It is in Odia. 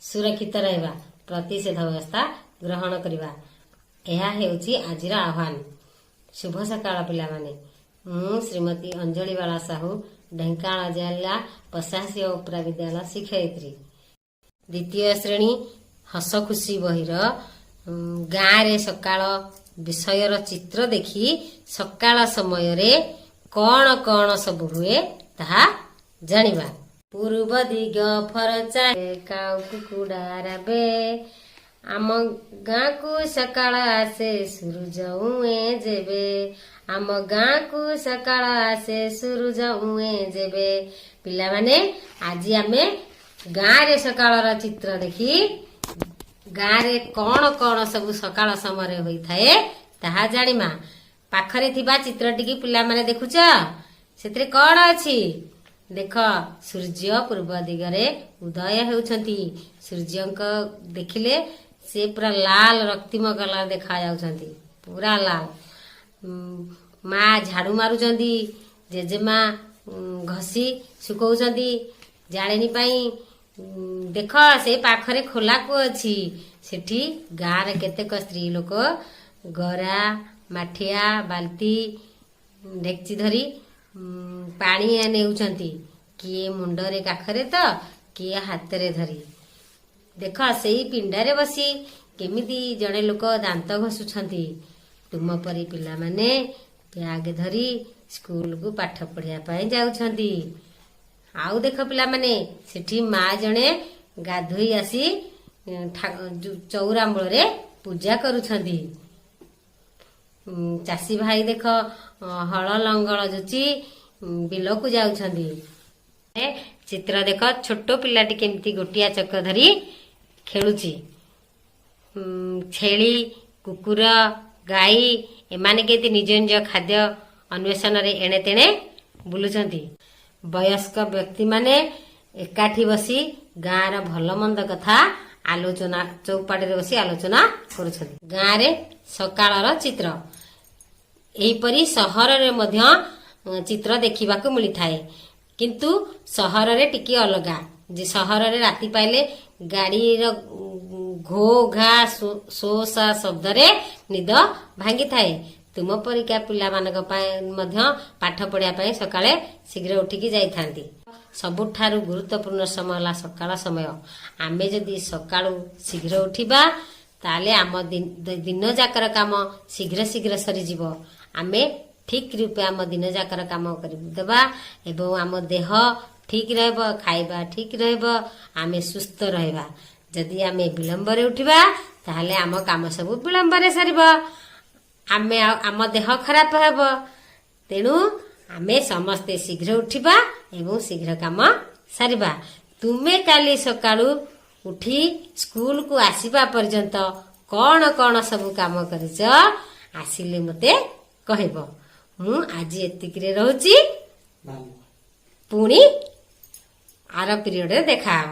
ସୁରକ୍ଷିତ ରହିବା, ପ୍ରତିଷେଧ ବ୍ୟବସ୍ଥା ଗ୍ରହଣ କରିବା। ଏହା ହେଉଛି ଆଜିର ଆହ୍ୱାନ। ଶୁଭ ସକାଳ ପିଲାମାନେ। ମୁଁ ଶ୍ରୀମତୀ ଅଞ୍ଜଳି ବାଳା ସାହୁ, ଢେଙ୍କାନାଳ ଜିଲ୍ଲା ପଶାସୀ ଉପରା ବିଦ୍ୟାଳୟ ଶିକ୍ଷୟିତ୍ରୀ। ଦ୍ୱିତୀୟ ଶ୍ରେଣୀ ହସ ଖୁସି ବହିର ଗାଁରେ ସକାଳ ବିଷୟର ଚିତ୍ର ଦେଖି ସକାଳ ସମୟରେ କଣ କଣ ସବୁ ହୁଏ, ତାହା ଜାଣିବା। ପୂର୍ବ ଦିଗ ଫରଚା, କାଉ କୁକୁଡ଼ା ରାବେ। ଆମ ଗାଁକୁ ସକାଳ ଆସେ, ସୂରୁଜ ଉଏଁ ଯେବେ। ଆମ ଗାଁକୁ ସକାଳ ଆସେ, ସୂରୁଜ ଉଏଁ ଯେବେ। ପିଲାମାନେ, ଆଜି ଆମେ ଗାଁରେ ସକାଳର ଚିତ୍ର ଦେଖି ଗାଁରେ କଣ କଣ ସବୁ ସକାଳ ସମୟରେ ହୋଇଥାଏ, ତାହା ଜାଣିମା। ପାଖରେ ଥିବା ଚିତ୍ରଟିକି ପିଲାମାନେ ଦେଖୁଛ? ସେଥିରେ କଣ ଅଛି ଦେଖ। ସୂର୍ଯ୍ୟ ପୂର୍ବ ଦିଗରେ ଉଦୟ ହେଉଛନ୍ତି। ସୂର୍ଯ୍ୟଙ୍କ ଦେଖିଲେ ସେ ପୁରା ଲାଲ ରକ୍ତିମ କଲର ଦେଖା ଯାଉଛନ୍ତି, ପୁରା ଲାଲ। ମା ଝାଡୁ ମାରୁଛନ୍ତି, ଜେଜେମା ଘଷି ଶୁଖଉଛନ୍ତି ଜାଳେଣୀ ପାଇଁ। ଦେଖ, ସେ ପାଖରେ ଖୋଲା କୂଅ ଅଛି। ସେଠି ଗାଁରେ କେତେକ ସ୍ତ୍ରୀ ଲୋକ ଗରା, ମାଠିଆ, ବାଲ୍ତି, ଡେକ୍ଚି ଧରି ପାଣି ନେଉଛନ୍ତି, କିଏ ମୁଣ୍ଡରେ କାଖରେ ତ କିଏ ହାତରେ ଧରି। ଦେଖ, ସେଇ ପିଣ୍ଡାରେ ବସି କେମିତି ଜଣେ ଲୋକ ଦାନ୍ତ ଘଷୁଛନ୍ତି। ତୁମ ପରି ପିଲାମାନେ ବ୍ୟାଗ ଧରି ସ୍କୁଲକୁ ପାଠ ପଢିବା ପାଇଁ ଯାଉଛନ୍ତି। ଆଉ ଦେଖ ପିଲାମାନେ, ସେଠି ମା ଜଣେ ଗାଧୋଇ ଆସି ଚଉରା ମୂଳରେ ପୂଜା କରୁଛନ୍ତି। ଚାଷୀ ଭାଇ ଦେଖ, ହଳ ଲଙ୍ଗଳ ଯୋଚି ବିଲକୁ ଯାଉଛନ୍ତି। ଚିତ୍ର ଦେଖ, ଛୋଟ ପିଲାଟି କେମିତି ଗୋଟିଆ ଚକ ଧରି ଖେଳୁଛି। ଛେଳି, କୁକୁର, ଗାଈ ଏମାନେ କେମିତି ନିଜ ନିଜ ଖାଦ୍ୟ ଅନ୍ୱେଷଣରେ ଏଣେ ତେଣେ ବୁଲୁଛନ୍ତି। ବୟସ୍କ ବ୍ୟକ୍ତିମାନେ ଏକାଠି ବସି ଗାଁର ଭଲ ମନ୍ଦ କଥା ଆଲୋଚନା, ଚଉପାଟିରେ ବସି ଆଲୋଚନା କରୁଛନ୍ତି। ଗାଁରେ ସକାଳର ଚିତ୍ର ଏହିପରି ସହରରେ ମଧ୍ୟ ଚିତ୍ର ଦେଖିବାକୁ ମିଳିଥାଏ, କିନ୍ତୁ ସହରରେ ଟିକେ ଅଲଗା ଯେ ସହରରେ ରାତି ପାଇଲେ ଗାଡିର ଘୋ ଘା, ସୋ ସା ଶବ୍ଦରେ ନିଦ ଭାଙ୍ଗିଥାଏ। ତୁମ ପରିକା ପିଲାମାନଙ୍କ ପାଇଁ ମଧ୍ୟ ପାଠ ପଢିବା ପାଇଁ ସକାଳେ ଶୀଘ୍ର ଉଠିକି ଯାଇଥାନ୍ତି। ସବୁଠାରୁ ଗୁରୁତ୍ୱପୂର୍ଣ୍ଣ ସମୟ ହେଲା ସକାଳ ସମୟ। ଆମେ ଯଦି ସକାଳୁ ଶୀଘ୍ର ଉଠିବା, ତାହେଲେ ଆମ ଦିନ ଯାକର କାମ ଶୀଘ୍ର ଶୀଘ୍ର ସରିଯିବ। ଆମେ ଠିକ ରୂପେ ଆମ ଦିନ ଯାକର କାମ କରିଦେବା ଏବଂ ଆମ ଦେହ ଠିକ ରହିବ, ଖାଇବା ଠିକ ରହିବ, ଆମେ ସୁସ୍ଥ ରହିବା। ଯଦି ଆମେ ବିଳମ୍ବରେ ଉଠିବା, ତାହେଲେ ଆମ କାମ ସବୁ ବିଳମ୍ବରେ ସରିବ, ଆମେ ଆଉ ଆମ ଦେହ ଖରାପ ହେବ। ତେଣୁ ଆମେ ସମସ୍ତେ ଶୀଘ୍ର ଉଠିବା ଏବଂ ଶୀଘ୍ର କାମ ସାରିବା। ତୁମେ କାଲି ସକାଳୁ ଉଠି ସ୍କୁଲକୁ ଆସିବା ପର୍ଯ୍ୟନ୍ତ କଣ କଣ ସବୁ କାମ କରିଛ, ଆସିଲେ ମୋତେ କହିବ। ମୁଁ ଆଜି ଏତିକିରେ ରହୁଛି। ପୁଣି ଆର ପିରିୟଡ଼ରେ ଦେଖାହବ।